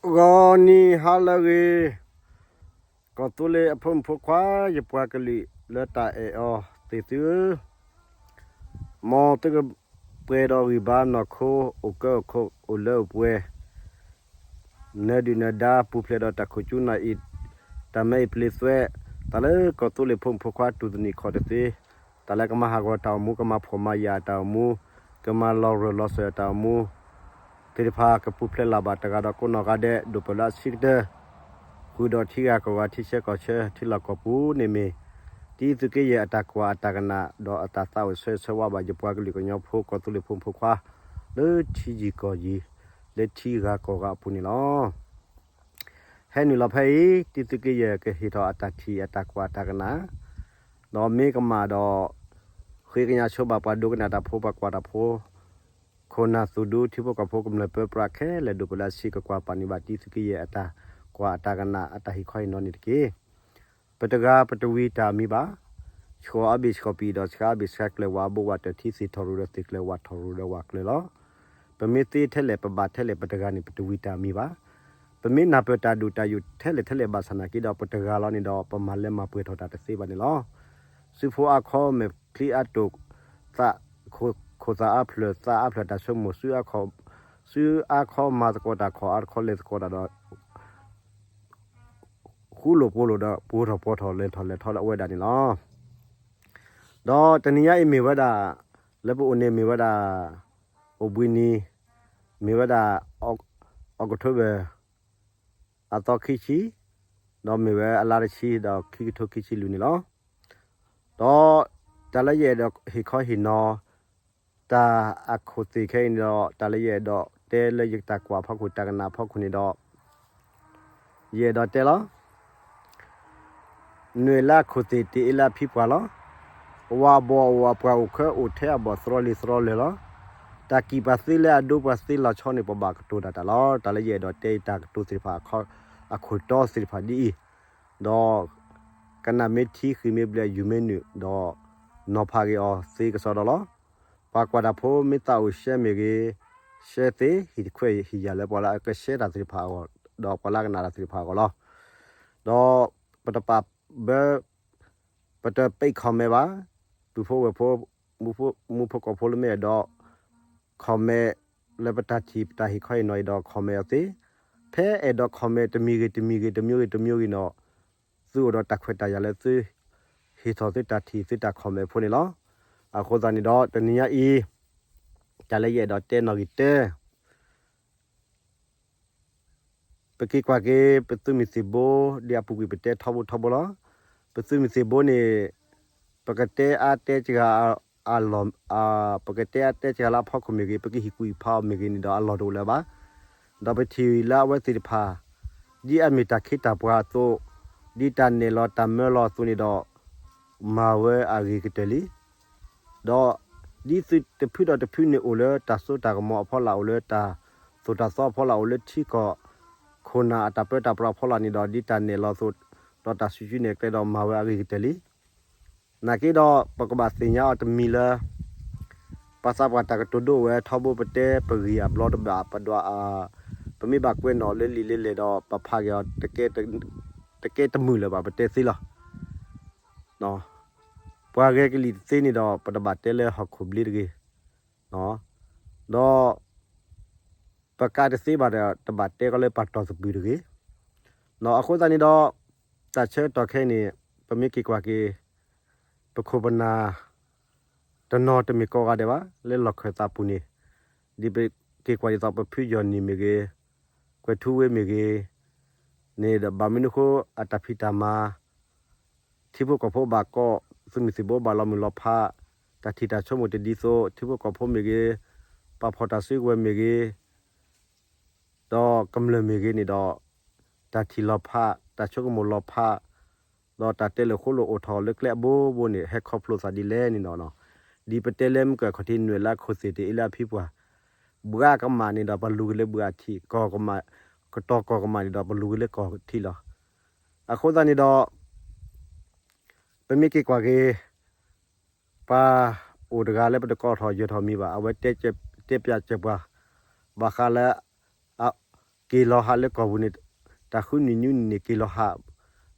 ဂီၤနံၤဟါလၢအဂ့ၤ, ကီၢ်သူလ့ၤအဖိမုၣ်ဖိခွါ ယပှၤကလုာ်လၢတၢ်အဲၣ်အီၤသ့ၣ်သုဧၢ, မ်သုကပှဲၤဒီးဂံၢ်ဘါနီၢ်ခိ အိၣ်ကၢအိၣ်ခိး အိၣ်လၢအိၣ်ပှဲၤ နၢၤဒုၣ်နၢၤဒါ ပူၤဖျဲးဒီးတၢ်ခိၣ်ကၠူနၢ်အံၣ် တၢ်မဲအံၤပျ့သွဲး, တၢ်လၢကီၢ်သူလ့ၤဖိမုၣ်ဖိခွါ တူၢ်သနံးခီၣ်တသ့, တၢ်လၢကမၤဟးဂီၤတၢ်အိၣ်မူ ကမၤဖှီၣ်မၤယာ်တၢ်အိၣ်မူ, ကမၤလီၤရၢၢ်လီၤစၢၤတၢ်အိၣ်မူ သ့ၣ်တဖၣ် ကပူၤဖျဲးလၢ်ဘၣ်တဂၤဒီးကိးနီၢ်ဂၤဒဲး ဒိၣ်ပၢၢ်လၢအဆံးကတၢၢ်, ဃုာ်ဒီးထံဂၤကီၢ်ဂၤ ထံဆၢကီၢ်ဆၢ ထံလီၢ်ကီၢ်ပူၤန့ၣ်မ့ၢ် တံသုးက့ယဲၢ်အတၢ်ကွၢ်အတၢ်ကနၣ် ဒီးအတၢ်သးအိၣ်ဆၢဂ့ၤဆၢဝါဘၣ် ယပှၤကလုာ်ကညီဖိ ကီၢ်သူလ့ၤဖိမုၣ်ဖိခွါ လၢထံယံၤကီၢ်ယံၤ လၢထံဂၤကီၢ်ဂၤအပူၤန့ၣ်လီၤ. ဟဲနုာ်လီၤဖဲအံၤ တံသုးက့ယဲၢ် ကဟ့ၣ်ထီၣ်အတၢ်ထံၣ်အတၢ်ကွၢ်အတၢ်ကနၣ်, ဒီးမ့ၢ်ကမၣ်ဒီး ဃ့ကညးဆိဘၣ်ပှၤဒိကနၣ်တၢ်ဖိ ပှၤကွၢ်တၢ်ဖိ ခိၣ်နၢ်သူၣ်ဒူ ထံဖိကီၢ်ဖိကမျၢၢ်ပၢပြးခဲလၢာ် ဒိၣ်ပၢၢ်လၢအဆံး ကကွၢ်ပာ်န့ၢ်ဘၣ် တံသုးက့ယဲၢ်အတၢ်ကွၢ်အတၢ်ကနၣ် အတၢ်ဟ့ၣ်ခီဟ့ၣ်နီၤန့ၣ်တက့ၢ်. ပတဂၤပတဝံၤတၢ်မံၤဘၣ်, ဆှီအါဘ့ၣ်ဆှီပံၤဒီး ဆှါအါဘ့ၣ်ဆှါကျၢၤ ဝၤဘိးဝၤတၢၢ် ထံသ့ၣ်ထီၣ်ရူဒီးသ့ၣ်ကျၢၤ ဝၣ်ထီၣ်ရူဒီးဝၣ်ကျၢၤလီၤ. ပမ့ၢ်သ့ထဲလဲၣ် ပဘၣ်ထဲလဲၣ် ပတဂၤန့ၣ် ပတဝံၤတၢ်မံၤဘၣ်. ပမ့ၢ်နၢ်ပၢၢ်တၢ်ဒိၣ်တၢ်ယိာ်ထဲလဲၣ်ထဲလဲၣ်ဘၣ်ဆၣ်နာ်က့ဒီး ပတဂၤလီၤန့ၣ်ဒီး ပမၤလဲၤမၤပှဲၤထီၣ်တၢ်တသ့ဘၣ်န့ၣ်လီၤ. စုဖိအါခီ မဲာ်ချံအါတိၢ် သး ခိၣ်သးအါဖျၢၣ် သးအါဖျၢၣ်တၢ်ဆိကမိၣ် စုအါခီ စုအါခီမၤသကိးတၢ် ခီၣ်အါတခီလဲၤသကိးတၢ်ဒီး ဃူလိာ်ဖိးလိာ်ဒီး ပှိၤထီၣ်ပှီၤထီၣ် လဲၤထီၣ်လဲၤထီလၢအဝဲဒၣ်န့ၣ်လီၤ. ဒီးတနံၤညါအံၤမ့ၢ်ဝဲဒၣ် လၢပအိၣ်န့ၣ်မ့ၢ်ဝဲဒၣ် အိၣ်ဘှံးနံၤ မ့ၢ်ဝဲဒၣ် October အသီခံဆံ ဒီးမ့ၢ်ဝဲအလါတဆံ ဒီးခံကထိခံဆံလွံၢ်န့ၣ်လီၤ. ဒီးတၢ်လၢယအဲၣ်ဒိးဟ့ၣ်ခီဟ့ၣ်နီၤ တၢ်အခိၣ်သ့ၣ်ခဲအံၤန့ၣ်ဒီး တၢ်လၢယအဲၣ်ဒိးတဲလၢယတၢ်ကွၢ်အဖီခိၣ် တၢ်ကနၣ်အဖီခိၣ်န့ၣ်ဒီး ယအဲၣ်ဒိးတဲလီၤ. နွဲၣ်လၢအခိၣ်သ့ၣ် တ့အ့လၢအဖံပှၢ်လီၤ. ဝၤဘီၣ်အိၣ် အပှၢ်အိၣ် ခွဲအိၣ် ထဲအဘီၣ်သရီလံၤသရီလၢာ်လီၤ. တၢ်ကံၢ်ပှၤသ့လၢအဒိပှၤသ့လီၤဆီန့ၣ် ပဘၣ်ကတိၤတၢ်တၢ်လီၤ. တၢ်လၢယအဲၣ်ဒိးတဲအံၤ တၢ်ကတိၤသ့ၣ်တဖၣ် အခိၣ်တီသ့ၣ်တဖၣ်ဒ်အံၤ, ဒီး ကနၣ်မ့ၢ်ထံ ဃ့ၢ်မ့ၢ်ဘျဲး ယူၤမ့ၢ်နုာ် ဒီး နီၤဖးက့ၤအီၤသ့ကစီဒီလီၤ. ပှၤကွၢ်တၢ်ဖိမ့ၢ်သးအိၣ် share မ့ၢ်ဂ့ၤ, share သ့ ဟံၣ်တခွဲးဟံၣ်ယာ်လၢပှၤလၢအက share တၢ်သ့ၣ်တဖၣ်အဂီၢ်, ဒီးပှၤလၢအကနၣ်တၢ်သ့ၣ်တဖၣ်အဂီၢ်လီၤ. ဒီးပတပာ်ဘၢ ပတပိတ် comment ဘၣ်, ပုၢ်ဖိဝဲၢ်ဖိ မူဖိကီၢ်ဖိလၢမ့ၢ်အဲၣ်ဒိး comment လၢပတၢ်ထံၣ်ပတၢ်ဟ့ၣ်ခီဟ့ၣ်နီၤအံၤဒီး comment အီၤသ့, ဖဲအဲၣ်ဒိး comment တမံၤဂ့ၤတမံၤဂ့ၤ တမျိုးဂ့ၤတမျိုးဂ့ၤန့ၣ် သုအိၣ်ဒီးတၢ်ခွဲးတၢ်ယာ်လၢသု ဟ့ၣ်ထီၣ်သုတၢ်ထံၣ်သုတၢ် comment ဖိန့ၣ်လီၤ. အဃိသတးန့ၣ်ဒီး တနံၤညါအံၤ တၢ်လၢယအဲၣ်ဒိးတဲနီၣ်ဂံၢ်တၢ ပက့ၤကွၢ်က့ၤ ပသုးမုၢ်သံၣ်ဘိ ဒ်အပူၤကွံာ်ပတဲထီဘိထီဘိလီၤ. ပသုးမုၢ်သံၣ်ဘိန့ၣ် ပကတဲအါတဲစှၤအလီၢ်, ပကတဲအါတဲစှၤလၢအဖီခိၣ်မ့ၢ်ဂ့ၤ, ပကဟ့ၣ်ကူၣ်ဟ့ၣ်ဖးအီၤမ့ၢ်ဂ့ၤန့ၣ်ဒီး အလီၢ်တအိၣ်လၢၤဘၣ်. ဒီးပထံၣ်လၢအဝဲသ့ၣ်တဖၣ် ဒ်အမ့ၢ်တၢ်ခ့တၢ်ပှၤအသိး, ဒ်တၢ်နဲၣ်လီၤတၢ်မၢလီၤအသိးန့ၣ်ဒီး မၤဝဲအဂ့ၤကတၢၢ်လံ. ဒီးဒ်သုးတဖုဒီးတဖုန့ၣ်အိၣ်လၢတၢ်စိတၢ်ကမီၤအဖီလာ် အိၣ်လၢတၢ်သိၣ်တၢ်သီအဖီလာ် အိၣ်လၢထံကီၢ်ခိၣ်နၢ်အတၢ်ပၢတၢ်ပြးအဖီလာ်န့ၣ်ဒီး ဒ်တၢ်နဲၣ်လီၤအသိး ဒီးတၢ်စုကၠူနဲၣ်ကျဲဒီးမၤဝဲအဂ့ၤကတၢၢ်လံ. နာ်က့ဒီး ပကဘၣ်သ့ၣ်ညါအီၤတမံၤလၢ ပှၤသးပှၢ်တၢ်ကတိၤဒိၣ်ဝဲထီဘိ ပတဲပဂံၢ်အဘျီတဘၣ် ပဒွးအ, ပမ့ၢ်ဘၣ်ကွဲးနီၣ်လၢလံာ်လၢလဲၢ်ဒီး ပဖးက့ၤအီၤ တကဲတမုာ်လၢၤဘၣ် ပတဲသ့လီၤ. ပှၤဂဲၤကလံၣ်တသ့န့ၣ်ဒီး ပတဘၣ်တဲလၢဟီၣ်ခိၣ်ဘျ့တဂ့ၤ, ဒီး ပကးတသ့ဘၣ်ဒီး တဘၣ်တဲကီးလၢပၢ်တီၢ်သပှၢ်တဂ့ၤ. အဃိသတးန့ၣ်ဒီး တၢ်ဆၢကတီၢ်ခဲအံၤန့ၣ် ပမ့ၢ်က့ၤကွၢ်က့ၤ ပခိၣ်ပနၢ် တနီၤတမ့ၢ်ကိးဂၤဒဲးဘၣ် လၢလီၢ်ခၢၣ်သးပူၤန့ၣ် ဒ်ပက့ၤကွၢ်ဒ်သိး ပဖုယီၢ်နံၣ်မ့ၢ်ဂ့ၤ, ကွဲၤထူဝ့မ့ၢ်ဂ့ၤန့ၣ်ဒီး ဘၣ်မနုၤအဃိ အတၢ်ဖံးတၢ်မၤ ထံဖိကီၢ်ဖိဘၣ်ကိး, သုးမုၢ်သံၣ်ဘိဘၣ်လီၤမုၢ်လီၤဖး, တၢ်ထံၣ်တၢ်ဆိကမိၣ်တဒ်သိး ထံဖိကီၢ်ဖိမ့ၢ်ဂ့ၤ, ပာ်ဖှိၣ်တၢ်စုကဝဲၤမ့ၢ်ဂ့ၤ, ဒီးကမျၢၢ်မ့ၢ်ဂ့ၤန့ၣ်ဒီး တၢ်ထံၣ်လီၤဖး, တၢ်ဆိကမိၣ်လီၤဖး, ဒီးတၢ်တဲလိာ်ဃိလိာ်အိၣ်ထီၣ်လၢကျဲအဘိဘိန့ၣ် ဟဲခီဖျိသးဒ်လဲၣ်န့ၣ်ဒီး, ဒ်ပတဲလၢမုၢ်ကၢၢ်ခီၣ်ထံး နွဲၣ်လၢအခိၣ်သ့ၣ် တ့အ့လၢအဖံပှၢ်, ဘှါကမၣ်န့ၣ်ဒီး ပလူၤက့ၤလၢဘှါထံး, ကီၢ်ကမၣ်, ကတီၤကီၢ်ကမၣ်န့ၣ်ဒီး ပလူၤက့ၤလၢကီၢ်ထံးလီၤ. အဃိသတးန့ၣ်ဒီး ပမ့ၢ်က့ၤကွၢ်က့ၤ ပှၤအိၣ်တဂၤလၢပတကိးထီၣ်ယၢၤထီၣ်မံၤဘၣ်, အဝဲတဲပၠးစၢၤပှၤ ဘၣ်ဃးလၢ အ က့ၤလီၤဟးလၢကီၢ်ပူၤန့ၣ် တၢ်ဃုနံၣ်နွံနံၣ်န့ၣ် က့ၤလီၤဟး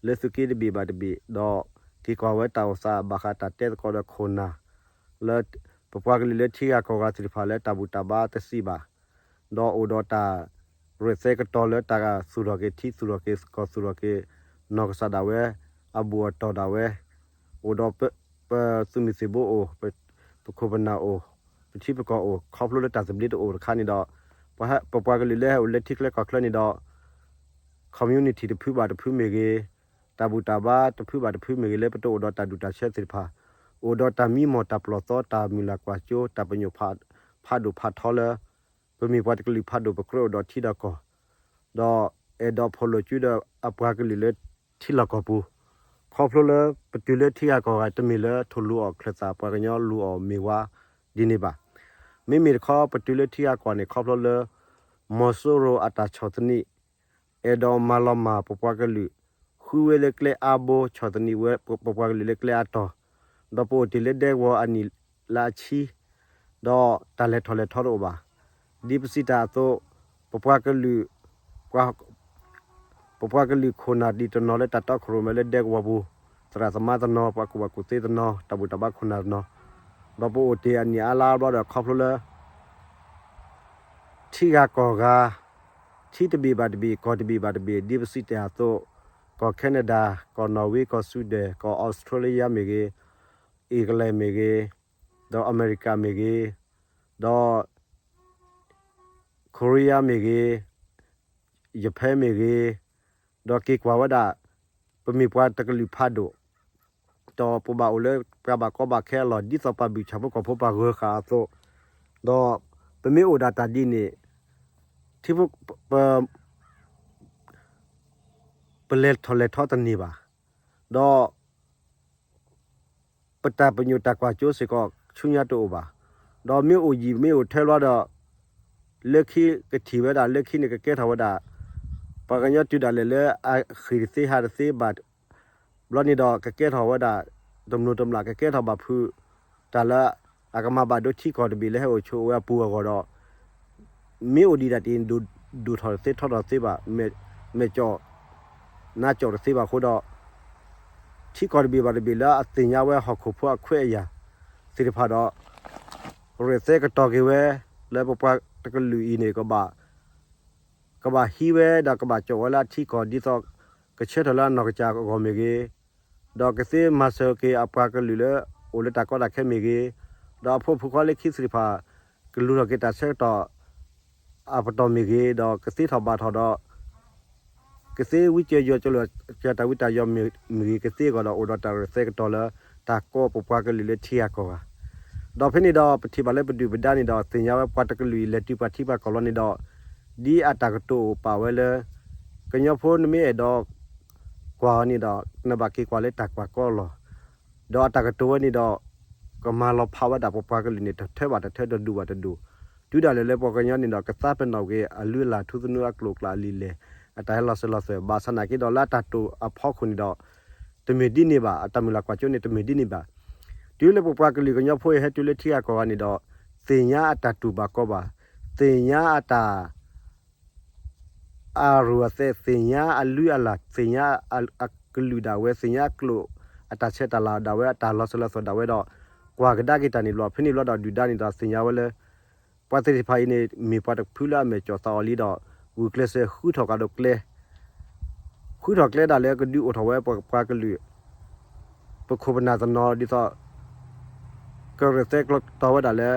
လၢသုးက့တဘ့ၣ်ဘၣ်တဘ့ၣ် ဒီးက့ၤကွၢ်ဝဲတၢ်အိၣ်သးဘၣ်ဃးတၢ်တဲသကိးဒီးခိၣ်နၢ် လၢပပှၤကလုာ်လၢထံဂၤကီၢ်ဂၤသ့ၣ်တဖၣ်လၢတၢ်ဘူၣ်တၢ်ဘါတစံးဘၣ် ဒီးအိၣ်ဒီးတၢ်ရဲၣ်သဲကတီၤလၢတၢ်သူၣ်ထီၣ်က့ၤထံသူၣ်ထီၣ်က့ၤကီၢ်သူၣ်ထီၣ်က့ၤ နီၢ်ကစၢ်ဒၣ်ဝဲ အဘူၣ်အတီၢ်ဒၣ်ဝဲ အိၣ်ဒီးပသုးမုၢ်သံၣ်ဘိအိၣ်, ပခိၣ်ပနၢ်အိၣ်, ပထံပကီၢ်အိၣ် ခီဖျိလၢတၢ်သဘျ့တအိၣ်တခါန့ၣ်ဒီး ပပှၤကလုာ်လၢဟဲအိၣ်လၢထံချၢကီၢ်ချၢန့ၣ်ဒီး community တဖုဘၣ်တဖုမ့ၢ်ဂ့ၤ, တၢ်ဘူၣ်တၢ်ဘါတဖုဘၣ်တဖုမ့ၢ်ဂ့ၤ လၢပတအိၣ်ဒီးတၢ်ဒူၣ်တၢ်ဆၢသ့ၣ်တဖၣ်, အိၣ်ဒီးတၢ်မံမီၢ်တၢ်ပျီၢ်သီ တၢ်မုၢ်လၢ်ကွၢ်စိ တၢ်ပညိၣ်ဖးဒိၣ်ဖးထီလၢ ပမ့ၢ်ပှၤတကလုာ်ဖးဒိၣ် ပကြၢးအိၣ်ဒီးထံဒီးကီၢ်, ဒီးအဲၣ်ဒိးဖီၣ်လိာ်စုဒီးအပှၤကလုာ်လၢထံလီၢ်ကီၢ်ပူၤ, ခီဖျိလၢပတုၤလၢထံဂၤကီၢ်ဂၤ တမ့ၢ်လၢထိၣ်လူၤအီၣ်ချၢၣ်သး ပှၤကညီလူၤအီၣ်မ့ၢ်ဝါဒ်န့ၣ်ဘၣ်. မ့မ့ၢ်တခီ ပတုၤလၢထံဂၤကီၢ်န့ၣ် ခီဖျိလၢ မီၤစိရိၤအတၢ်ဆီၣ်သနံး အဲၣ်ဒိးမၤလီၤမၢ်ပပှၤကလုာ်, ဃုဝဲလၢကျဲအါဘိ ဆီၣ်သနံးဝဲပပှၤကလုာ်လၢကျဲအါတီၤ, ဒီးပအိၣ်တ့ၢ်လၢဒဲကဝီၤအနံၣ်လၢအဆံ, ဒီးတၢ်လဲၤထီၣ်လဲၤထီတအိၣ်ဘၣ်. ဒ်ပစံးတၢ်အသိး, ပပှၤကလုာ် ပပှၤကလုာ်ခိၣ်နၢ်ဒ်တနီၤလၢတၢ်တီခိၣ်ရိၣ်မဲ လၢဒဲကဝီၤပူၤ, သရၣ်သမါတနီၤ, ပှၤကူၣ်ဘၣ်ကူၣ်သ့တနီၤ, တၢ်ဘူၣ်တၢ်ဘါခိၣ်နၢ်တနီၤ, ဒီးပအိၣ်တ့ၢ်အနံၣ်အါလါအါဘျီဒီး ခီဖျိလၢ ထံဂၤကီၢ်ဂၤ, ထံတဘ့ၣ်ဘၣ်တဘ့ၣ်, ကီၢ်တဘ့ၣ်ဘၣ်တဘ့ၣ်, ဒ်ပစံးတၢ်အသိး, ကီၢ် Canada, ကီၢ် Norway, ကီၢ် Sweden, ကီၢ် Australia မ့ၢ်ဂ့ၤ, England မ့ၢ်ဂ့ၤ, ဒီး America မ့ၢ်ဂ့ၤ, ဒီး Korea မ့ၢ်ဂ့ၤ, Japan မ့ၢ်ဂ့ၤ, ဒီးက့ၤကွၢ်ဝဲဒၣ် ပမ့ၢ်ပှၤတကလုာ်ဖးဒိၣ်, ဒီးပဘၣ်အိၣ်လၢပှၤဘၣ်ကီဘၣ်ခဲအလီၢ် ဒ်သိးပှၤဘုၣ်ဆၣ်ဖိကီၢ်ဖိပှၤဂၢၤဃာ်အသိး, ဒီးပမ့ၢ်အိၣ်ဒၣ်တၢ်ဒ်န့ၣ်, ထံဖိ, ပ, ပလဲၤထီၣ်လဲၤထီတန့ၢ်ဘၣ်, ဒီး ပတၢ်ပညိၣ်တၢ်ကွၢ်စိစ့ၢ်ကီး ဆူညါတအိၣ်ဘၣ်. ဒီးမ့ၢ်အိၣ်ယံာ်မ့ၢ်အိၣ်ထၢဘျီဒီး လၢခံကထံၣ်ဝဲဒၣ် လၢခံန့ၣ်ကကဲထီၣ်ဝဲဒၣ် ပှၤကညီတုၤဒၣ်လဲာ်လၢအဃ့ၢ်တသ့ဟးတသ့ဘၣ် ဘျီန့ၣ်ဒီး ကကဲထီၣ်ဝဲဒၣ် တမျိာ်တမျာ် ကကဲထီၣ်ဘၣ်ဖုး တၢ်လၢအကမၤဘၣ်ဒိထံကီၢ်တဘ့ၣ်လၢဟဲအိၣ်ဆိးဝဲအပူၤအဂီၢ်ဒီး မ့ၢ်အိၣ်ဒံးဒၣ်တ့ၢ် ဒိၣ်ထီၣ်တသ့ထီထီၣ်တသ့ဘၣ်, မဲာ်ကၠီၣ်နါကၠီၣ်တသ့ဘၣ်အဃိဒီး ထံကီၢ်တဘ့ၣ်ဘၣ်တဘ့ၣ်လၢအသ့ၣ်ညါဝဲဟီၣ်ခိၣ်ဖိအခွဲးအယာ်သ့ၣ်တဖၣ်ဒီး ရဲၣ်သဲကတီၤက့ၤဝဲ လၢပပှၤတကလုာ်အံၤန့ၣ် ကဘၣ်ဟံးဝဲဒီးကဘၣ်ကၠီၣ်ဝဲလၢအထံကီၢ် ဒ်သိးကဆၢထၢၣ်လၢအနီၢ်ကစၢ်အဂီၢ်မ့ၢ်ဂ့ၤ, ဒီးကသ့မၤစၢၤက့ၤအပှၤကလုာ်လၢအိၣ်လၢတၢ်ကီတၢ်ခဲမ့ၢ်ဂ့ၤ, ဒီးအဖိမုၣ်ဖိခွါလၢခံသ့ၣ်တဖၣ် ကလူၤထီၣ်က့ၤတၢ်ဆၢကတီၢ်အပတီၢ်မ့ၢ်ဂ့ၤ, ဒီးကသ့ထီၣ်ဘၣ်ထီၣ်ဒီး ကသ့ဝံကၢယီၤကလီၤကၢတၢ်ဝံတၢ်ယီၤမ့ၢ်ဂ့ၤ ကသ့အဂီၢ်ဒီး အိၣ်ဒီးတၢ်ရဲၣ်သဲကတီၤလၢ တၢ်ကိးပပှၤကလုာ်လၢထံဂၤကီၢ်ဂၤ, ဒီးဖဲန့ၣ်ဒီး ပထံၣ်ဘၣ်လၢပဒုၣ်ပဒါန့ၣ်ဒီး သ့ၣ်ညါဝဲပှၤတကလုာ်အံၤ လဲၤတုၤပှၤထံပှၤကီၢ်လီၤန့ၣ်ဒီး ဒ်အတၢ်ကတိၤအိၣ်ပာ်ဝဲလၢ ကညီဖိနမ့ၢ်အဲၣ်ဒိးကွၢ်အီၤန့ၣ်ဒီး နဘၣ်က့ၤကွၢ်လၢတၢ်ကွၢ်ကီလီၤ. ဒီးအတၢ်ကတိၤဝဲန့ၣ်ဒီး ကမၤလီၤဖးဝဲဒၣ်ပပှၤကလုာ်န့ၣ် တထၢဘၣ်တထၢ တဒူၣ်ဘၣ်တဒူၣ်, တုၤဒၣ်လဲာ်လၢပှၤကညီန့ၣ်ဒီး ကသးပ့ၤနီၣ်က့ၤ အလုၢ်အလၢ်ထူသနူအကျိၤအကျဲအလံာ်လဲၢ် အတၢ်ဟဲလီၤစၢၤလီၤသွဲၣ်, ဘၣ်ဆၣ်နာ်က့ဒီး လၢအတၢ်တိာ်အဖီခိၣ်န့ၣ်ဒီး တမ့ၢ်ဒ်န့ၣ်ဘၣ်, အတၢ်မုၢ်လၢ်ကွၢ်စိန့ၣ် တမ့ၢ်ဒ်န့ၣ်ဘၣ်. တုၤလၢပပှၤကလုာ်ကညီဖိအံၤ ဟဲတုၤလၢထံဂၤကီၢ်ဂၤန့ၣ်ဒီး သ့ၣ်ညါအတၢ်တူၢ်ဘၣ်ကီဘၣ်, သ့ၣ်ညါအတၢ် အရူၢ်အသဲး, သ့ၣ်ညါအလုၢ်အလၢ်, သ့ၣ်ညါအကလုာ်ဒၣ်ဝဲ, သ့ၣ်ညါအကျိာ်အတၢ်ဆဲးတၢ်လၤဒၣ်ဝဲ, အတၢ်လီၤစၢၤလီၤသွဲၣ်ဒၣ်ဝဲဒီး ကွၢ်ကဒါက့ၤတၢ်န့ၣ်ဘျီ, ဖဲန့ၣ်ဘျီဒီး ဒုၣ်ဒါန့ၣ်ဒီးသ့ၣ်ညါဝဲလၢ ပှၤသ့ၣ်တဖၣ်အံၤန့ၣ် မ့ၢ်ပှၤတဖုလၢအမဲာ်ကၠီၣ်သးအီၤလံဒီး ဂုာ်ကျဲးစၢးဃုထီၣ်ကဒီးကျဲ ဃုထီၣ်ကျဲဒၣ်လၢကဒုးအိၣ်ထီၣ်ဝဲပပှၤကလုာ် ပခိၣ်ပနၢ်တနီၤဒ်သိး ကရဲၣ်သဲကတီၤဝဲဒၣ်လၢ ဒ်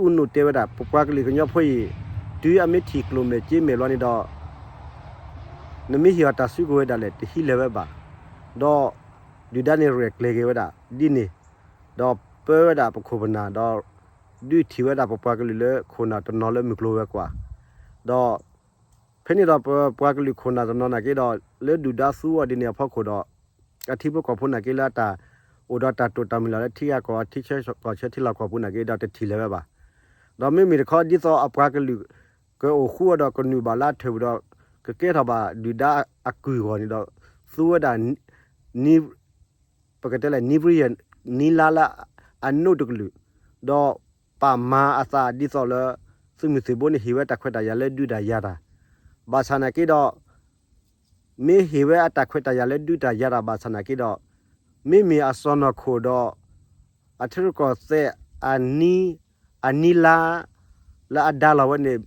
အူနိၣ်တဲဝဲဒၣ် ပပှၤကလုာ်ကညီဖိအံၤ တုၤအမ့ၢ်ထံၣ်ကျိၣ်မဲာ်စ့မဲာ်လီၤန့ၣ်ဒီး နမ့ၢ်ဟ့ၣ်အီၤတၢ်စုကဝဲၤဒၣ်လဲာ် တဟံးလဲၤဝဲဘၣ်. ဒီးဒုၣ်ဒါန့ၣ်ရဲၣ်ကျဲၤက့ၤဝဲဒၣ်ဒ်န့ၣ်, ဒီးပၢဝဲဒၣ်ပခိၣ်ပနၢ်ဒီး ဒုးထံၣ်ဝဲဒၣ်ပပှၤကလုာ်လၢခိၣ်နၢ်တနီၤလၢမုၢ်ကျိၤဝဲၤကွာ်, ဒီး ဖဲန့ၣ်ဒီးပပှၤကလုာ်ခိၣ်နၢ်တနီၤနာ်က့ဒီး လၢဒုၣ်ဒါသူအီၤဒ်န့ၣ်အဖီခိၣ်ဒီး အထံဖိကီၢ်ဖိနာ်က့လၢအတၢ်အိၣ်ဒီးတၢ်တိာ်တၢ်မုၢ်လၢ်လၢထံဂၤကီၢ်ဂၤ ထံဆၢကီၢ်ဆၢထံလီၢ်ကီၢ်ပူၤနာ်က့ဒီးတထံၣ်လဲၤဝဲဘၣ်. ဒီးမ့မ့ၢ်တခီဒ်သိးအပှၤကလုာ် ကအိၣ်ဃူအီၤဒီးကနုာ်ဘၣ်လၢအထၢၣ်ပူၤဒီး ကကဲထီၣ်ဘၣ်ဒုၣ်ဒါအကုၢ်အဂီၢ်န့ၣ်ဒီး သူဝဲဒၣ် ပကတဲလဲၣ် နံၤပြံယဲၢ် နံၤလါလၢအနိးတကလုာ်, ဒီးပာ်မၤအသးဒ်သိးလၢ သုးမုၢ်သံၣ်ဘိန့ၣ်ဟ့ၣ်ဝဲတၢ်ခွဲးတၢ်ယာ်လၢဒုးတၢ်ယၤတၢ်, ဘၣ်ဆၣ်နာ်က့ဒီး မ့ၢ်ဟ့ၣ်ဝဲအတၢ်ခွဲးတၢ်ယာ်လၢဒုးတၢ်ယၤတၢ်ဘၣ်ဆၣ်နာ်က့ဒီး မ့မ့ၢ်အစီၢ်နီၤခိၣ်ဒီး အထံရူၢ်ကီၢ်သဲးအနံ အနံလါ လၢအဒါလီၤဝဲန့ၣ်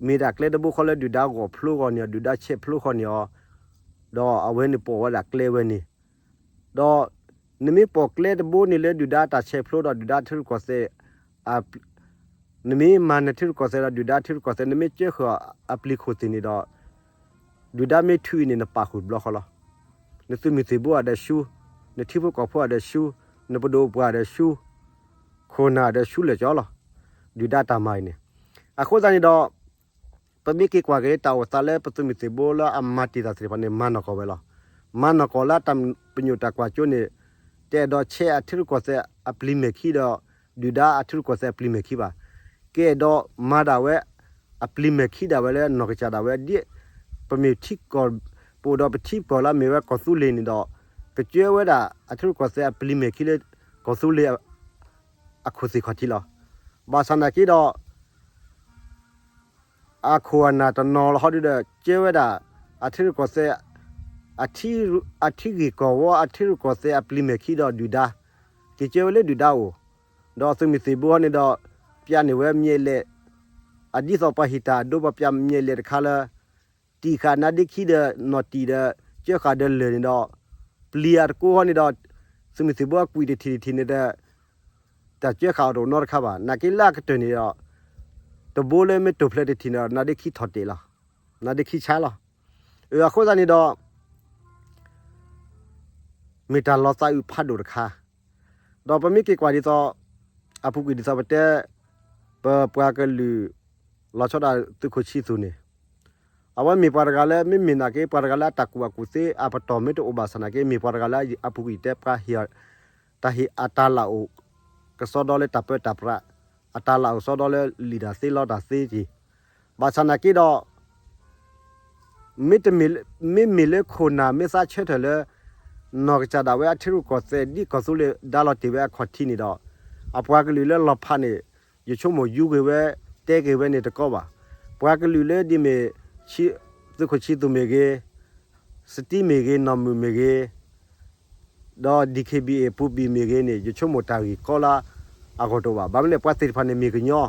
မ့ၢ်ဒၣ်ကျဲတဘိဃီလၢဒုၣ်ဒါဂီၢ်ဖျိဃီန့ၣ်အီၤ ဒုၣ်ဒါဆဲးဖျိဃီန့ၣ်အီၤ ဒီးအဝဲန့ၣ်ပိာ်ဝဲဒၣ်ကျဲဝဲန့ၣ် ဒီးနမ့ၢ်ပိာ်ကျဲတဘိန့ၣ်လၢဒုၣ်ဒါတၢ်ဆဲးဖျိဒီးဒုၣ်ဒါထံရူၢ်ကီၢ်သဲး နမ့ၢ်မၤနထံရူၢ်ကီၢ်သဲးဒီးဒုၣ်ဒါထံရူၢ်ကီၢ်သဲး နမ့ၢ်ကၢဃာ်အပျံၤခိၣ်သ့ၣ်န့ၣ်ဒီး ဒုၣ်ဒါမ့ၢ်ထုးအံၤန့ၣ် နပာ်ဃုာ်တဘျီဃီလီၤ. နသုးမုၢ်သံၣ်ဘိအဒၢးဆူ, နထံဖိကီၢ်ဖိအဒၢးဆူ, နပဒိၣ်ပှၤအဒၢးဆူ, ခိၣ်နၢ်အဒၢးဆူလၢာ်ကၠီလီၤ. ဒုၣ်ဒါတၢ်မၤအံၤန့ၣ် အဃိသတးန့ၣ်ဒီး ပမ့ၢ်က့ၤကွၢ်က့ၤတၢ်အိၣ်သးလၢပသုးမုၢ်သံၣ်ဘိလၢအမၤတ့ၢ်တၢ်သ့ၣ်တဖၣ်န့ၣ် မၤနီၢ်ကီၢ်ဝဲလီၤ. မၤနီၢ်ကီၢ်လၢအတၢ်ပညိၣ်တၢ်ကွၢ်စိန့ၣ် တအဲၣ်ဒိးဆဲးအထံရူၢ်ကီၢ်သဲးအပျံၤမဲာ်ခံဒီး ဒုၣ်ဒါအထံရူၢ်ကီၢ်သဲးအပျံၤမဲာ်ခံဘၣ်. ကအဲၣ်ဒိးမၤဒၣ်ဝဲ အပျံၤမဲာ်ခံဒၣ်ဝဲလၢနီၢ်ကစၢ်ဒၣ်ဝဲဒ် ပမ့ၢ်ထံကီၢ် ပအိၣ်ဒီးပထံပကီၢ်လၢအမ့ၢ်ဝဲကီၢ်သူလ့ၤန့ၣ်ဒီး ကစၢဝဲဒၣ်အထံရူၢ်ကီၢ်သဲးအပျံၤမဲာ်ခံလၢ ကီၢ်သူလ့ၤ အခိၣ်သ့ၣ်ခီၣ်ထံးလီၤ. ဘၣ်ဆၣ်နာ်က့ဒီး အခိၣ်အနၢ်တနီၤလီၤဟီဒုဒီး ကၢဝဲဒၣ် အထံရူၢ်ကီၢ်သဲး အထံဂ့ၢ်ကီၢ်ဝီ အထံရူၢ်ကီၢ်သဲးအပျံၤမဲာ်ခံဒီးဒုၣ်ဒါ က့ၤကၢဝဲလၢဒုၣ်ဒါအအိၣ်, ဒီးသုးမုၢ်သံၣ်ဘိန့ၣ်ဒီး ပျဲန့ၢ်ဝဲမၠဲးလဲၣ်, အဒ်သိးပှၤဟ့ၣ်တၢ်အဒိပှၤပျဲမၠဲးလဲၣ်တခါလၢ တံၢ်ဃာ်နါဒ့ခံဒီးနီၢ်တံၢ်ဒီး ကၢဃာ်ဒီးလၢၢ်န့ၣ်ဒီး ပျံၤအတကိးဃီန့ၣ်ဒီး သုးမုၢ်သံၣ်ဘိအကွံာ်တထံၣ်တထံၣ်န့ၣ်ဒီး တၢ်ကၢဃာ်အီၤတအိၣ်နီတခါဘၣ်. နာ်က့လၢအကတၢၢ်န့ၣ်ဒီး တဘိလၢမ့ၢ်တိာ်ဖျဲးတထံၣ်န့ၣ်ဒီး နါဒ့ခံထီၣ်တ့ၢ်လီၤ, နါဒ့ခံဆါလီၤ. အဃိသတးန့ၣ်ဒီး မ့ၢ်တၢ်လီၤသးအုးဖးဒိၣ်တခါ, ဒီးပမ့ၢ်က့ၤကွၢ်ဒ်သိး အပူၤကွံာ်ဒ်သိးပတဲ ပပှၤကလုာ် လီၤဆီဒၣ်သုးခိၣ်ဆံသူၣ်န့ၣ် အဝဲမ့ၢ်ပှၤတဂၤလၢ မ့မ့ၢ်နာ်က့ ပှၤတဂၤလၢအတၢ်ကူၣ်ဘၣ်ကူၣ်သ့အပတီၢ်မ့ၢ်တအိၣ်ဘၣ်ဆၣ်နာ်က့ မ့ၢ်ပှၤတဂၤလၢအပူၤကွံာ်တဲပှၤဟ့ၣ် တၢ်ဟ့ၣ်အတၢ်လၢအိၣ် ကစီဒီလၢတၢ်ပၢတၢ်ပြး, အတၢ်လၢအိၣ်စီဒီလၢလံာ်တၢ်သ့လီတၢ်သ့က့ၤ, ဘၣ်ဆၣ်နာ်က့ဒီး မ့မ့ၢ်လၢခိၣ်နၢ်မ့ၢ်သးဆၢထၢၣ်လၢ နီၢ်ကစၢ်ဒၣ်ဝဲအထံရူၢ်ကီၢ်သဲး ဒ်ကီၢ်သူလ့ၤဒါလီၤတ့ၢ်ဝဲအခီၣ်ထံးန့ၣ်ဒီး အပှၤကလုာ်လၢလီၤဖးန့ၣ် ယဆိကမိၣ်ယူၤဂ့ၤဝဲ တဲဂ့ၤဝဲန့ၣ်တကီဘၣ်. ပှၤကလုာ်လၢဒ်မ့ၢ် သုးခိၣ်ဆံသူၣ်မ့ၢ်ဂ့ၤ, စတံမ့ၢ်ဂ့ၤ, နီၢ်မုၢ်မ့ၢ်ဂ့ၤ ဒီး DKBA ပူၤဘံၣ်မ့ၢ်ဂ့ၤန့ၣ် ယဆိကမိၣ်တၢ်ဂ့ၢ်ကီလၢအဂီၢ်တအိၣ်ဘၣ်. ဘၣ်မနုၤလဲၣ် ပှၤသ့ၣ်တဖၣ်န့ၣ်မ့ၢ်ကညီ,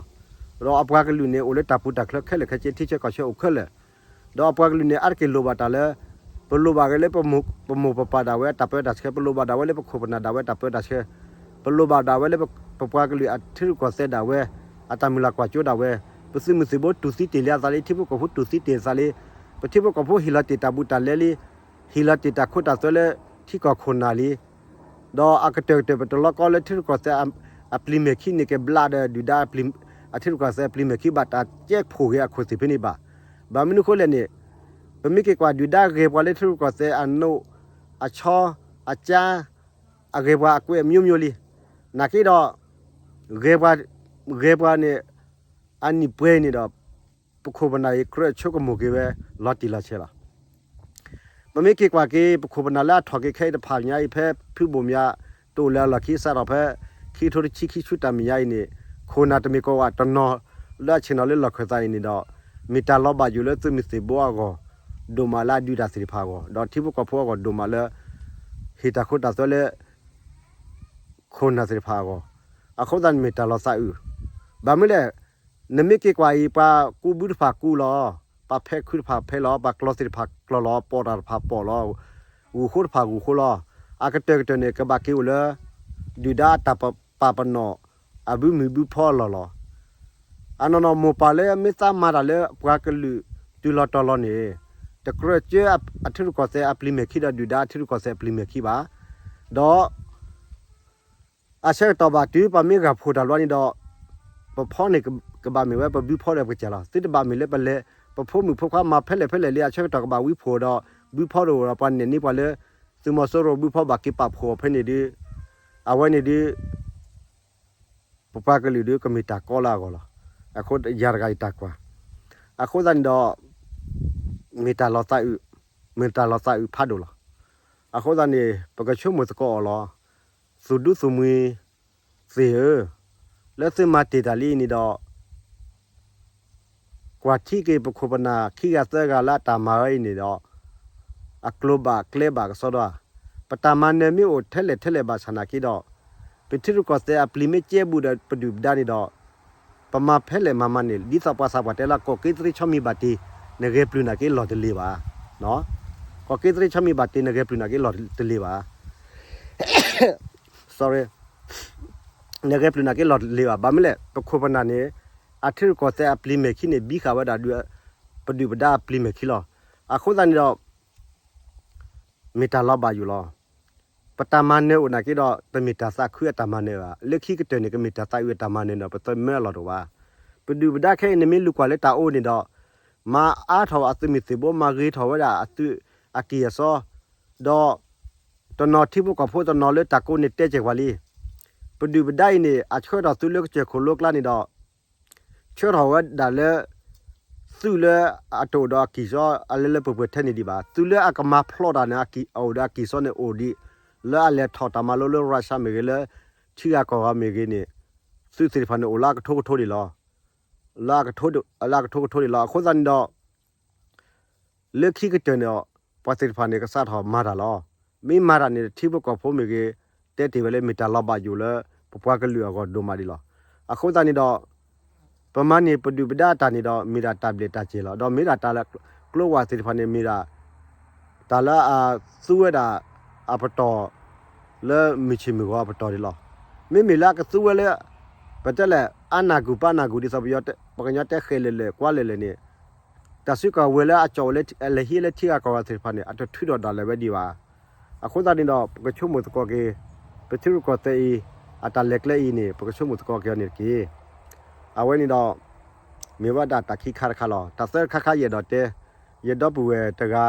ဒီးအပှၤကလုာ်န့ၣ် အိၣ်လၢတၢ်ပူၤတၢ်ချၢခဲလၢာ်ခဲဆ့ ထံဆၢကီၢ်ဆၢအိၣ်ခဲလၢာ်, ဒီးအပှၤကလုာ်န့ၣ် အါတက့ၢ်လိၣ်ဘၣ်တၢ်လၢ ပလိၣ်ဘၣ်ဂ့ၤလၢ ပမိၢ်ပပၢ်ဒၣ်ဝဲအတၢ်ပၢတၢ်ဆှၢ, ပလိၣ်ဘၣ်ဒၣ်ဝဲလၢပခိၣ်ပနၢ်ဒၣ်ဝဲတၢ်ပၢတၢ်ဆှၢ, ပလိၣ်ဘၣ်ဒၣ်ဝဲလၢပပှၤကလုာ်အထံရူၢ်ကီၢ်သဲးဒၣ်ဝဲ အတၢ်မုၢ်လၢ်ကွၢ်စိဒၣ်ဝဲ, ပသုးမုၢ်သံၣ်ဘိတူၢ်သံတ့ၢ်လံအသးလံ, ထံဖိကီၢ်ဖိတူၢ်သံတ့ၢ်အသးလံ, ပထံဖိကီၢ်ဖိဟ့ၣ်လီၤတ့ၢ်တၢ်ဘူးတၢ်လဲလံ, ဟ့ၣ်လီၤတ့ၢ်တၢ်ခိတၢ်သွဲလၢထံကီၢ်ခိၣ်နၢ်လံ, ဒီးအကတၢၢ်ကတၢၢ်ပတလီၤကီလၢထံရူၢ်ကီၢ်သဲးအပျံၤမဲာ်ခံန့ၣ် ကဘျးဒီးဒုၣ်ဒါအပျံၤ, အထံရူၢ်ကီၢ်သဲးအပျံၤမဲာ်ခံဘၣ်တၢ်ကဲဖိၣ်ဂ့ၤအခိၣ်သ့ၣ်ဖဲန့ၣ်ဘၣ်. ဘၣ်မနုၤအဃိလဲၣ်န့ၣ်, ပမ့ၢ်က့ၤကွၢ်ဒုၣ်ဒါဂဲၤပှၤလၢထံရူၢ်ကီၢ်သဲးအနိၣ်, အဆီ, အကၠါ, အဂဲၤပှၤအကွဲးအမျိုးမျိုးလံ. နာ်က့ဒီး ဂဲၤပှၤ, ဂဲၤပှၤန့ၣ် အနံၣ်ပှဲၤန့ၣ်ဒီး ပခိၣ်ပနၢ်အံၤ ကြၢးဆိကမိၣ်က့ၤဝဲ လီၤတံၢ်လီၤဆဲးလီၤ. ပမ့ၢ်က့ၤကွၢ်က့ၤ ပခိၣ်ပနၢ်လၢအထီၣ်က့ၤခဲအံၤတဖၣ်ညါအံၤ ဖဲဖုဘိၣ်မၠး တအိၣ်လၢအလီၢ်ခံ စးထီၣ်ဖဲ ခံကထိတဆံခံဆူတၢ်မဲာ်ညါအံၤန့ၣ် ခိၣ်နၢ်တမ့ၢ်ကီးဝဲတနီၤလၢအဆ့ၣ်နီၤလၢလီၢ်ခၢၣ်သးအံၤန့ၣ်ဒီး မ့ၢ်တၢ်လီၤဘၣ်ယိၣ်လၢသုးမုၢ်သံၣ်ဘိအဂီၢ် ဒိၣ်မးလၢအဒုးတၢ်သ့ၣ်တဖၣ်အဂီၢ် ဒီးထံဖိကီၢ်ဖိအဂီၢ်ဒိၣ်မးလၢ ဟ့ၣ်တၢ်ခိတၢ်သွဲလၢ ခိၣ်နၢ်သ့ၣ်တဖၣ်အဂီၢ်, အဃိသတးန့ၣ်မ့ၢ်တၢ်လီၤသးအုး. ဘၣ်မနုၤလဲၣ်, နမ့ၢ်က့ၤကွၢ်အံၤ ပှၤကူဘုတဖၣ်ကူလီၤ, ပှၤဖဲးခုတဖၣ်ဖဲးလီၤ, ပှၤကျီသ့ၣ်တဖၣ်ကျီလီၤ, ပိာ်တၢ်တဖၣ်ပိာ်လီၤ, ဂုၢ်ဃိတဖၣ်ဂုၢ်ဃိလီၤ. အကတၢၢ်ကတၢၢ်န့ၣ် ကဘၣ်က့ၤအိၣ်လၢ ဒုၣ်ဒါအတၢ်ပာ်ပနီၣ် အဘုမုၢ်ဘုဖီအလီၢ်လီၤ. အနီၢ်နီၢ်မိၢ်ပၢ်လၢမ့ၢ်သးမၤတၢ်လၢပှၤကလုာ်တုၤလီၤတီၤလီၤန့ၣ် တကြၢးကၢအထံရူၢ်ကီၢ်သဲးအပျံၤမဲာ်ခံဒီး ဒုၣ်ဒါအထံရူၢ်ကီၢ်သဲးအပျံၤမဲာ်ခံဘၣ်. ဒီး အဆၢကတီၢ်ဘၣ်တုၤပမ့ၢ်ဂၢ်ဖှိၣ်တၢ်လီၤန့ၣ်ဒီး ပဖီန့ၣ်ကဘၣ်မ့ၢ်ဝဲပဘုဖီဒီးပကစၢ်လီၤ. သုတဘၣ်မ့ၢ်လၢပလဲၤ ပဖိမုၣ်ဖိခွါမၤဖဲလဲၣ်ဖဲလဲၣ်လံ အဆၢကတီၢ်ကဘၣ်ဝံဖှိၣ်ဒီး ဘုဖီတအိၣ်ဒီးပှၤနဲၣ်န့ၢ်ပှၤလၢ သုးမီၤစိရိၤဘုဖီဘၣ်က့ၤပာ်ဖှိၣ်အီၤဖဲန့ၣ်ဒုး အဝဲန့ၣ်ဒုး ပပှၤကလုာ်ဒုးကမ့ၢ်တၢ်ကီလၢအဂီၢ်လီၤ. အဃိယၤတဂၤအံၤတၢ်ကွၢ် အဃိသတးန့ၣ်ဒီး မ့ၢ်တၢ်လီၤသးအုး, မ့ၢ်တၢ်လီၤသးအုးဖးဒိၣ်လီၤ. အဃိသတးန့ၣ် ပကဆိကမိၣ်သကိးအီၤလီၤ. သုးဒူသုးမုၢ်သ့ၣ်ဧၢ, လၢသုမၤတ့ၢ်တၢ်လံအံၤန့ၣ်ဒီး ကွၢ်ထံက့ၤပခိၣ်ပနၢ်ခံဂၤသၢဂၤလၢအတၢ်မၤဝဲအံၤန့ၣ်ဒီး အကျိၤဘၣ်ကျဲဘၣ်ကစီဒီဧါ. ပတၢ်မၤနၢၤမ့ၢ်အိၣ်ထဲလဲၣ်ထဲလဲၣ်ဘၣ်ဆၣ်နာ်က့ဒီး ပထံရူၢ်ကီၢ်သဲးအပျံၤမ့ၢ်ကဲဘူးဒီးပဒုၣ်ပဒါန့ၣ်ဒီး ပမၤဖဲလဲၣ်မၤမၤန့ၣ် ဒ်သိးပှၤသးပှၢ်တဲလၢ ကီၢ်က့သရ့ဆီမံၤဘၣ်တ့ၢ် နဂဲၤပျုၢ်နာ်က့လီၢ်တလ့ၤဘၣ်. ကီၢ်က့သရ့ဆီမံၤဘၣ်တ့ၢ် နဂဲၤပျုၢ်နာ်က့လီၢ်တလ့ၤဘၣ်. Sorry, နဂဲၤပျုၢ်နာ်က့လီၢ်တလ့ၤဘၣ်. ဘၣ်မနုၤလဲၣ် ပခိၣ်ပနၢ်န့ၣ် အထံရူၢ်ကီၢ်သဲးအပျံၤမဲာ်ခံန့ၣ် ဘံဃာ်ဝဲဒၣ်ဒုး ပဒုၣ်ပဒါအပျံၤမဲာ်ခံလီၤ. အဃိသတးန့ၣ်ဒီး မ့ၢ်တၢ်လီၤဘၣ်ယိၣ်လီၤ. ပတၢ်မၤနၢၤအိၣ်နာ်က့ဒီး တမ့ၢ်တၢ်သးခုအတၢ်မၤနၢၤဘၣ်. လၢခံကတၢၢ်န့ၣ် ကမ့ၢ်တၢ်သးအုးအတၢ်မၤနၢၤဒီး ပသမၢအလီၢ်တအိၣ်ဘၣ်. ပဒုၣ်ပဒါခဲအံၤန့ၣ်မ့ၢ်လူၤကွၢ်လၢတၢ်အိၣ်န့ၣ်ဒီး မၤအါထီၣ်အသုးမုၢ်သံၣ်ဘိ မၤဂ့ၤထီၣ်ဝဲဒၣ်အသုးအကံၢ်အစီ ဒီး တနီၤထံဖိကီၢ်ဖိတနီၤလၢတၢ်ကိးန့ၣ်တဲကဲၢ်ပှၤလံ. ပဒုၣ်ပဒါအံၤန့ၣ် အဆှၢထီၣ်သုးလၢကစၢၢ်ခိၣ်လိကျါန့ၣ်ဒီး ဆှၢထီၣ်ဝဲဒၣ်လၢ သုးလၢအတအိၣ်ဒီးအကံၢ်စီ အလဲၤလၢပှဲၤပှဲၤထဲန့ၣ်ဒံးဘၣ်. သုးလၢအကမၤဖျိးတၢ်န့ၣ် အအိၣ်ဒီးအကံၢ်စီန့ၣ်အိၣ်ဒံး, လၢအလဲၤထီၣ်တၢ်မၤလိလၢ Russia မ့ၢ်ဂ့ၤ, လၢထံဂၤကီၢ်ဂၤမ့ၢ်ဂ့ၤန့ၣ် သုးသ့ၣ်တဖၣ်န့ၣ်အိၣ်လၢအကထိကထိဒံးလီၤ. လၢအကထိကထိဒံးလီၤ. အဃိသတးန့ၣ်ဒီး လၢခံကတၢၢ်န့ၣ်ဒီး ပှၤသ့ၣ်တဖၣ်န့ၣ် ကစးထီၣ်မၤတၢ်လီၤ. မ့ၢ်မၤတၢ်န့ၣ် ထံဖိကီၢ်ဖိမ့ၢ်ဂ့ၤ တဲတ့ၢ်ဝဲလၢမ့ၢ်တၢ်လီၤဘၣ်ယိၣ်လၢ ပပှၤကလုာ်အဂီၢ်ဒိၣ်မးဒံးလီၤ. အဃိသတးန့ၣ်ဒီး ပမၤန့ၢ်ပဒုၣ်ပဒါအတၢ်န့ၣ်ဒီး မ့ၢ်ဒၣ်တၢ်ဘျဲၣ်တၢ်စဲၤလီၤ. ဒီးမ့ၢ်ဒၣ်တၢ်လၢ ကျိဝဲသ့ၣ်တဖၣ်န့ၣ် မ့ၢ်ဒၣ် တၢ်လၢအသူဝဲဒၣ်အပတီၢ် လၢမုၢ်ဆ့ၣ်မုၢ်ဂီၤအပတီၢ်ဒံးလီၤ. မ့မ့ၢ်လၢအကသူဝဲလၢ ပတဲလဲၣ် အါနၢ်ဂူာ်ပၢနၢ်ဂူာ် ဒ်သိးပကညီတဲဃဲၤလၢာ်လၢာ်ကွၢ်လၢာ်လၢာ်န့ၣ် တၢ်စုကဝဲၤလၢအကၠီၣ်ဝဲလၢ အလဲၤဟံးလၢထံဂၤကီၢ်ဂၤသ့ၣ်တဖၣ်န့ၣ် အတထုးထီၣ်ဒၣ်လဲာ်ဝဲဒံးဘၣ်. အဃိသတးန့ၣ်ဒီး ပကဆိကမိၣ်သကိးက့ၤ ပထံရူၢ်ကီၢ်သဲးအံၤ အတၢ်လဲၤကျဲအံၤန့ၣ် ပကဆိကမိၣ်သကိးက့ၤအီၤန့ၣ်တက့ၢ်. အဝဲန့ၣ်ဒီး မ့ၢ်ဝဲဒၣ်တၢ်ခံခါတခါလီၤ. တၢ်သၢခါခါယအဲၣ်ဒိးတဲ ယဒီပုၢ်ဝဲၢ်တဂၤ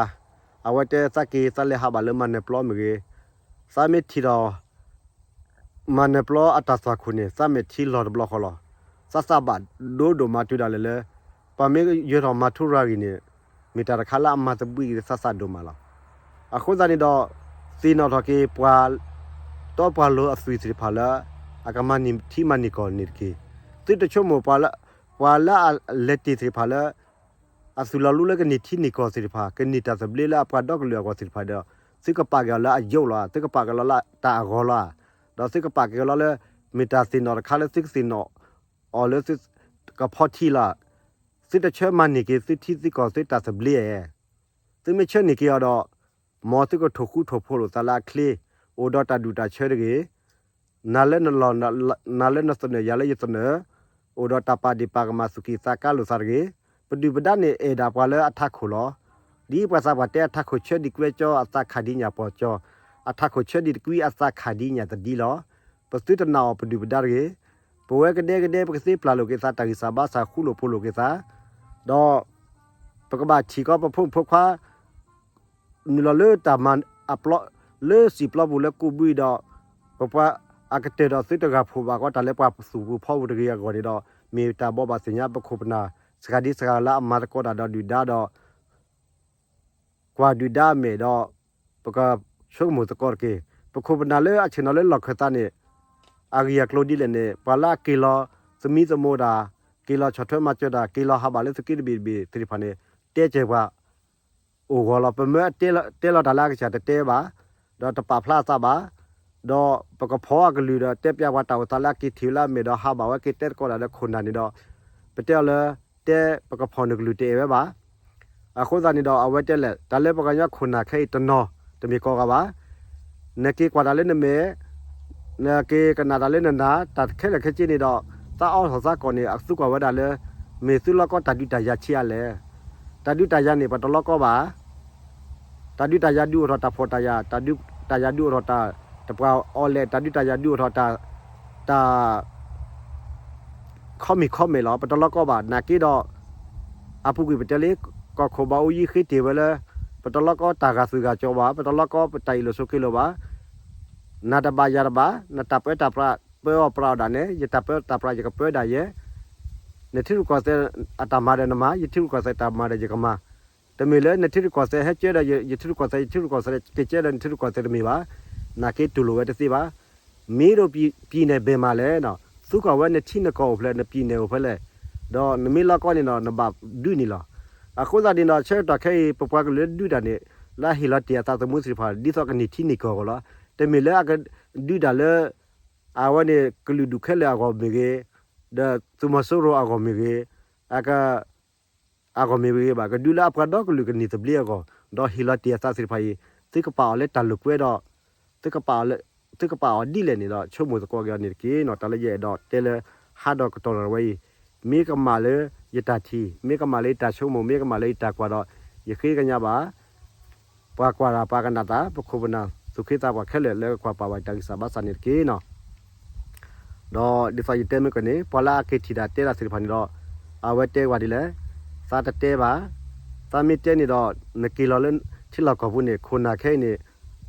အဝဲတဲသးက့ၤ သးလဲၤဟးဘၣ်လၢမၤနၢၤပျီမ့ၢ်ဂ့ၤ, သးမ့ၢ်ထံၣ်ဒီး မၤနၢၤပျီအတၢ်သွၣ်ခိၣ်န့ၣ် သးမဲာ်ထံလီၤတဘျီဃီလီၤ. သးသးဘၣ်ဒိဒိၣ်မးတုၤဒၣ်လဲာ်လၢ ပှၤမ့ၢ်ယၢၤထီၣ်မၤထူရၤဂံၢ်န့ၣ် မ့ၢ်တၢ်တခါလၢအမၤသဘှံးက့ၤသးသးဒိၣ်မးလီၤ. အဃိသတးန့ၣ်ဒီး သ့ၣ်နီၣ်ထီၣ်က့ၤပှၤ တီပှၤလိၤအသွံၣ်သ့ၣ်တဖၣ်လၢ အကမၤန့ၢ်ထံမၤန့ၢ်ကီၢ်န့ၣ်တက့ၢ်. သုတဆိကမိၣ် ပှၤလၢအလဲၤတ့ၢ်သ့ၣ်တဖၣ်လၢ အသူၣ်လီၤလူလၢကန့ၢ်ထံန့ၢ်ကီၢ်သ့ၣ်တဖၣ် ကန့ၢ်တၢ်သဘျ့လၢအပှၤဒီကလုာ်အဂီၢ်သ့ၣ်တဖၣ်ဒီး သုကပာ်က့ၤအီၤလၢအယိးလီၤဧါ, သုကပာ်က့ၤလီၤလၢတၢ်အဂီၤလီၤဧါ, ဒီးသုကပာ်က့ၤလီၤလၢ မ့ၢ်တၢ်သ့ၣ်နီၣ်တခါလၢသုကသ့ၣ်နီၣ်အီၤလၢသုကဖီထံလီၤ. သုတဆၢမၤန့ၢ်က့ၤသုထံသုကီၢ်သုတၢ်သဘျ့ဧါ. သုမ့ၢ်ဆၢန့ၢ်က့ၤအီၤဒီး မ်သုကထိၣ်ဃူထိၣ်ဖိးလိာ်သးလၢအချ့, အိၣ်ဒီးတၢ်ဒူၣ်တၢ်ဆၢတဂ့ၤ နၤလၢနလီၢ်, နၤလၢနသနၢၣ်, ယၤလၢယသနၢၣ်, အိၣ်ဒီးတၢ်ပာ်ဒ့ၣ်ပာ်ကမၣ်သူၣ်ကံၢ်သးကါလိာ်သးတဂ့ၤ. ပဒုၣ်ပဒါန့ၣ်အဲၣ်ဒၣ်ပှၤလၢအထးခိၣ်လီၤ. ဒ်ပှၤသးပှၢ်တဲ အထးခိၣ်ဆၢဒံးကွဲကၠီ အသးခးဒံးညၣ်ပီၢ်ကၠီ, အထးခိၣ်ဆၢဒံးတကွံ အသးခးဒံးညၣ်တဒံးလီၤ. ပသုတနာ်အီၤပဒုၣ်ပဒါတဂ့ၤ. ပဝဲကဒဲကဒဲ ပကသ့ပျၢ်လိာ်က့ၤသး တၢ်ဂံၢ်စၢ်ဘါစၢ်ဃူလိာ်ဖိးလိာ်က့ၤသး, ဒီး ပကဘၣ်ထံၣ်ကီးပဖိမုၣ်ဖိခွါ နုာ်လီၤလၢတၢ်မၤအပျီ, လၢစံာ်ပျီပူၤလၢကူးဘုအံၤဒီး ပပှၤအကတၢၢ်ဒီးသုတဂၤဖှိၣ်ဘၣ်ကီး တၢ်လၢပှၤသူၣ်ပူၤဖီပူၤတဂ့ၤအဂီၢ်န့ၣ်ဒီး မ့ၢ်တၢ်ဘိးဘၣ်သ့ၣ်ညါပခိၣ်ပနၢ် စှၤဒံစှၤဂၤလၢအမၤသကိးတၢ်ဒီးဒုၣ်ဒါဒီး ကွၢ်ဒုၣ်ဒါအမဲာ်ဒီး ပကဆိကမိၣ်သကိးတက့ၢ်. ပခိၣ်ပနၢ်လၢအဆ့ၣ်နီၤလၢလီၢ်ခၢၣ်သးန့ၣ် အဂ့ၢ်အကျိၤဒ်လဲၣ်န့ၣ် ပှၤလၢအက့ၤလီၤသမံသမိးတၢ်, က့ၤလီၤဆီၣ်ထွဲမၤစၢၤတၢ်, က့ၤလီၤဟးဘၣ်လၢသုးက့တဘ့ၣ်တဘ့ၣ်သ့ၣ်တဖၣ်န့ၣ် တဲစၢၤပှၤ အိၣ်ဂီၢ်လီၤ. ပမၢအတဲလီၤတၢ်လၢအကစၢ်တတဲဘၣ်, ဒီးတပာ်ဖျါအသးဘၣ်, ဒီးပကဖီၣ်အကလုၢ်ဒီးတဲပျးပှၤတၢ်အိၣ်သးလၢအက့ၤထံၣ်လၢအမဲာ်ဒီးဟးဘၣ်ဝဲက့ၤတဲသကိးတၢ်ဒီးခိၣ်နၢ်န့ၣ်ဒီး ပတဲအီၤလၢ တဲပကဖီၣ်နကလုၢ်တအဲၣ်ဝဲဘၣ်. အဃိသတးန့ၣ်ဒီး အဝဲတဲလဲၣ် တၢ်လၢပှၤကညီခိၣ်နၢ်ခဲအံၤတနီၤ တမ့ၢ်ကိးဂၤဘၣ်. နက့ၤကွၢ်တၢ်လၢနမဲာ်, နက့ၤကနၣ်တၢ်လၢနနၢ်, တၢ်ခဲလၢာ်ခဲဆ့န့ၣ်ဒီး သးအီထီၣ်သးကီၢ်န့ၣ် အသူကွၢ်ဝဲဒၣ်လၢ မ့ၢ်သုလီၢ်ကီတၢ်ဒုးတၢ်ယၤဆံးအါလဲၣ်. တၢ်ဒုးတၢ်ယၤန့ၣ် ပတလီၢ်ကီဘၣ်. တၢ်ဒုးတၢ်ယၤဒုးအိၣ်ထီၣ်တၢ်ဖှီၣ်တၢ်ယာ်, တၢ်ဒုးတၢ်ယၤဒုးအိၣ်ထီၣ်တၢ်တပှၢ်အီၤလဲၣ်, တၢ်ဒုးတၢ်ယၤဒုးအိၣ်ထီၣ်တၢ် တၢ် ခီမ့ၢ်ခီမဲာ်လီၤ. ပတလီၢ်ကီဘၣ်. နာ်က့ဒီး အပူၤကွံာ်ပတဲလံ ကီၢ်ခိၣ်ဘၣ်အူယံဃ့တ့ၢ်ဝဲလၢ ပတလီၢ်ကီတၢ်ဂာ်သူၣ်ဂာ်ကၠီဘၣ်, ပတလီၢ်ကီပတၢ်အ့ၣ်လိာ်ဆိးက့လိာ်ဘၣ်. နၤတဘၣ်ယၤတဘၣ်, နတၢ်ပၢတၢ်ပြးပၢအီၤပြးအီၤဒၣ်နဲ, ယတၢ်ပၢတၢ်ပြးယကပၢဒၣ်ယဲ. နထံရူၢ်ကီၢ်သဲးအတၢ်မၤဒီးနမၤ, ယထံရူၢ်ကီၢ်သဲးတၢ်မၤဒီးယကမၤ. တမ့ၢ်လၢနထံရူၢ်ကီၢ်သဲးဟဲကၢဒီးယထံရူၢ်ကီၢ်သဲး, ယထံရူၢ်ကီၢ်သဲးကကၢဒီးနထံရူၢ်ကီၢ်သဲးတမ့ၢ်ဘၣ်. နာ်က့တူၢ်လိာ်ဝဲတသ့ဘၣ်. မ့ၢ်ဒိးပျံၤန့ၢ်ဘဲမးလဲၣ်, သူကွၢ်ဝဲနထံနကီၢ်အိၣ်ဖျဲၣ် နပျံၤန့ၢ်အိၣ်ဖဲလဲၣ်. ဒီးနမ့ၢ်လီၢ်ကီၢ်န့ၣ်ဒီး နဘၣ်ဒုးန့ၣ်လီၤ. အဃိသတးန့ၣ်ဒီး ဆၢကတီၢ်ခဲအံၤ ပပှၤကလုာ်လၢဒုးတၢ်န့ၣ် လၢအဟ့ၣ်လီၤတ့ၢ်အသးသမူသ့ၣ်တဖၣ် ဒ်သိးကန့ၢ်ထံန့ၢ်ကီၢ်အဂီၢ်လီၤ. တမ့ၢ်လၢအကဒုးတၢ်လၢ အဝဲန့ၣ် ကလုာ်ဒူၣ်ခဲလၢာ်အဂီၢ်မ့ၢ်ဂ့ၤ, ဒီးသုးမီၤစိရိၤအဂီၢ်မ့ၢ်ဂ့ၤ, အက အဂီၢ်မ့ၢ်ဂ့ၤဘၣ်, ကဒုးလၢအပှၤဒီကလုာ်ကန့ၢ်သဘျ့အဂီၢ်, ဒီးဟ့ၣ်လီၤတ့ၢ်အသးသ့ၣ်တဖၣ်အံၤ သုကပာ်အီၤလၢတၢ်လိာ်ကွဲဒီး သုကပာ်အီၤ, သုကပာ်အီၤဒ်လဲၣ်န့ၣ်ဒီး ဆိကမိၣ်သကိးက့ၤအီၤန့ၣ်တက့ၢ်နီၤ. တၢ်လၢယအဲၣ်ဒိးတဲလၢ ဟးဒီးကတီၢ်လီၤဝဲအံၤ, မ့ၢ်ကမၣ်လၢယတၢ်ထံၣ်, မ့ၢ်ကမၣ်လၢယတၢ်ဆိကမိၣ်, မ့ၢ်ကမၣ်လၢယတၢ်ကွၢ်ဒီး ယဃ့ကညးဘၣ် ပှၤကွၢ်တၢ် ပှၤကနၣ်တၢ် ပခိၣ်ပနၢ် သူၣ်က့သးပှၢ်ခဲလၢာ် လၢကကွၢ်ပာ်ဘၣ်တၢ်ဂံၢ်စၢ်ဘါစၢ်န့ၣ်တက့ၢ်နီၤ. ဒီးဒ်သိးယတဲမ့ၢ်ကီးန့ၣ် ပှၤလၢအက့ၤထံၣ်တၢ်တဲတၢ်သ့ၣ်တဖၣ်န့ၣ်ဒီး အဝဲတဲဝဲဒ်လဲၣ်, သးတတဲဘၣ်, သးမ့ၢ်တဲန့ၣ်ဒီး နက့ၤလီၤလၢထံလီၢ်ကီၢ်ပူၤန့ၣ် ခိၣ်နၢ်ခဲအံၤန့ၣ်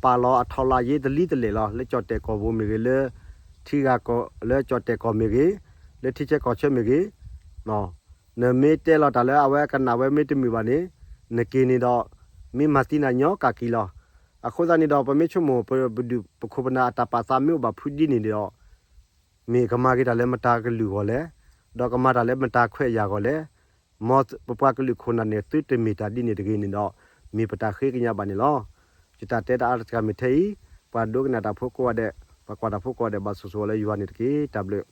ပာ်လီၤအထီလၢအယ့ၢ်တလံတလဲၣ်လီၤ. လၢကၠီၣ်တဲၣ်ကီၢ်ပူၤမ့ၢ်ဂ့ၤ, လၢထံဂၤကီၢ်, လၢကၠီၣ်တဲၣ်ကီၢ်မ့ၢ်ဂ့ၤ, လၢထံဆၢကီၢ်ဆၢမ့ၢ်ဂ့ၤ, နမ့ၢ်တဲလီၤတၢ်လၢအဝဲကနၣ်ဝဲမ့ၢ်တမုာ်ဘၣ်န့ၣ် နက့ၤန့ၣ်ဒီး မ့ၢ်မၤသံနၤညီကးက့ၤလီၤ. အဃိသတးန့ၣ်ဒီး ပမ့ၢ်ဆိကမိၣ် ပဒူၣ်ပခိၣ်ပနၢ် အတၢ်ပာ်သးမ့ၢ်အိၣ်ဘၣ်ဖုးဒ်န့ၣ်ဒီး မ့ၢ်ကမၤက့ၤတၢ်လၢမတၤကလုာ်အဂီၢ်လဲၣ်, ဒီးကမၤတၢ်လၢမတၤခွဲးယာ်အဂီၢ်လဲၣ်. မ်ပပှၤကလုာ်ခိၣ်နၢ်န့ၣ် သုတမ့ၢ်တၢ်ဒ်န့ၣ်တဂ့ၤန့ၣ်ဒီး မ့ၢ်ပတၢ်ဃ့ကညးဘၣ်န့ၣ်လီၤ. ယတၢ်တဲတၢ်အါတက့ၢ်မ့ၢ်ထဲအံၤ, ပှၤဒိကနၣ်တၢ်ဖိကိးဂၤဒဲး, ပှၤကွၢ်တၢ်ဖိကိးဂၤဒဲး ဘၣ်ဆိၣ်ဂ့ၤဆိၣ်ဝါလၢယွၤန့ၣ်တက့ၢ်. တၢ်ဘျုး